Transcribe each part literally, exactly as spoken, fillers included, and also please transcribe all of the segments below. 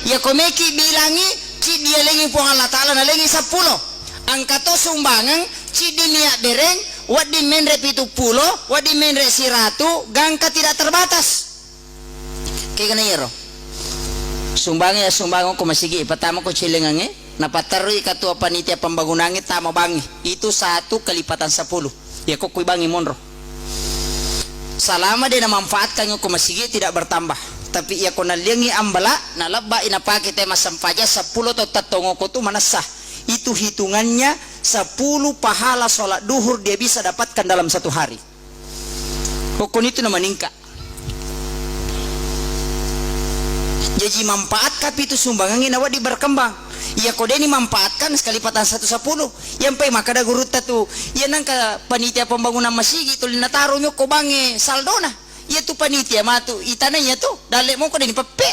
Iyako meki bilangi, ciddi yalengi Puang Allah Ta'ala, nalengi seppulo. Engka to sumbangeng, ciddi miabbereng, wedding menre pitu pulo, wedding menre siratu, gangka tidak terbatas. Kegana iyaro. Sumbange, ya sumbangeng ko masigi, pertama ko cilengange, napatterui ketua panitia pembangunange tama bangi. Itu satu kelipatan sepuluh. Iyako kui bangi monro. Salama de namanfaatkan ko masigi tidak bertambah. Tapi iyako nalliangi ambala, nalebbai napake te massempajang seppulo to tattongoko tu manessa. Itu hitungannya sepuluh pahala sholat duhur dia bisa dapatkan dalam satu hari. Pokoknya itu namaningka. Jaji manfaatkan pitu sumbangangi nawedding berkembang. Iyako deni manfaatkan sekali patang satu sepuluh. Yampai makkada gurutta tu, iya nangka panitia pembangunan masigi tuli nataro nyokko bange saldona. Iya tu panitia matu itana iya tu dalle moko deni peppe.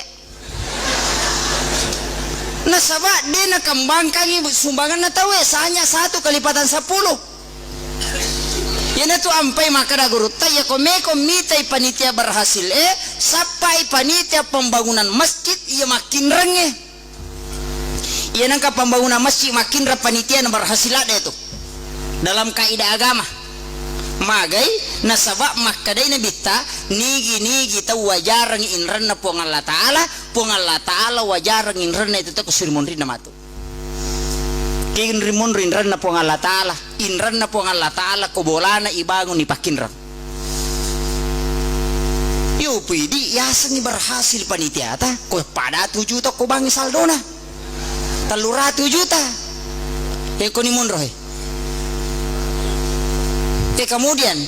Nasaba de nakembangkangi sumbanganna tauwe, sanya satu kelipatan sepuluh. Iyanatu ampai makkada gurutta, iyako meko mitai panitia berhasil e, sappai panitia pembangunan masjid iya makkinrengnge. Iya nangka pembangunan masjid makkinreng panitia na berhasil ladde tu dalam kaidah agama. Magai nasaba makkadai nabitta, nigi-nigi tau wajareng inrenna Puang Allah Ta'ala, Puang Allah Ta'ala wajareng inrenna itu tau ko suri monrinna matu. Kinri monri inrenna Puang Allah Ta'ala, inrenna Puang Allah Ta'ala ko bolana ibangun ipakkinreng. Yo pui di yasengi berhasil panitiata, ko pada tujuh tau ko bangi saldona. Tellu ratu juta. He, koni monro he. He, kemudian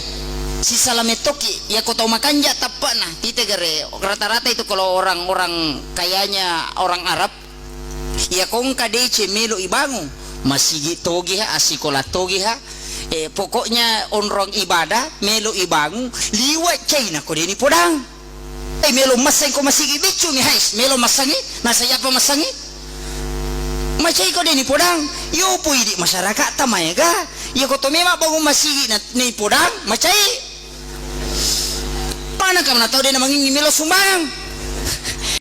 sisala mettoki, ya ko tau makanja tappana, tite gare rata-rata itu kalau orang-orang kayanya orang Arab, ya kongka dece melo ibangun, masigi togi ha, asikola togi ha, eh, pokoknya onrong ibadah melo ibangun, liwa cai na ko deni podang. Eh, melo masseng ko masigi biccu mi, hais, melo massangi, nasa apa massangi? Macai ko deni podang, yo pui di masyarakat ta maega, ya ko to memang bangun masigi na, nei podang, macai. Pana kam na tau dena mangingi melo sumbangan.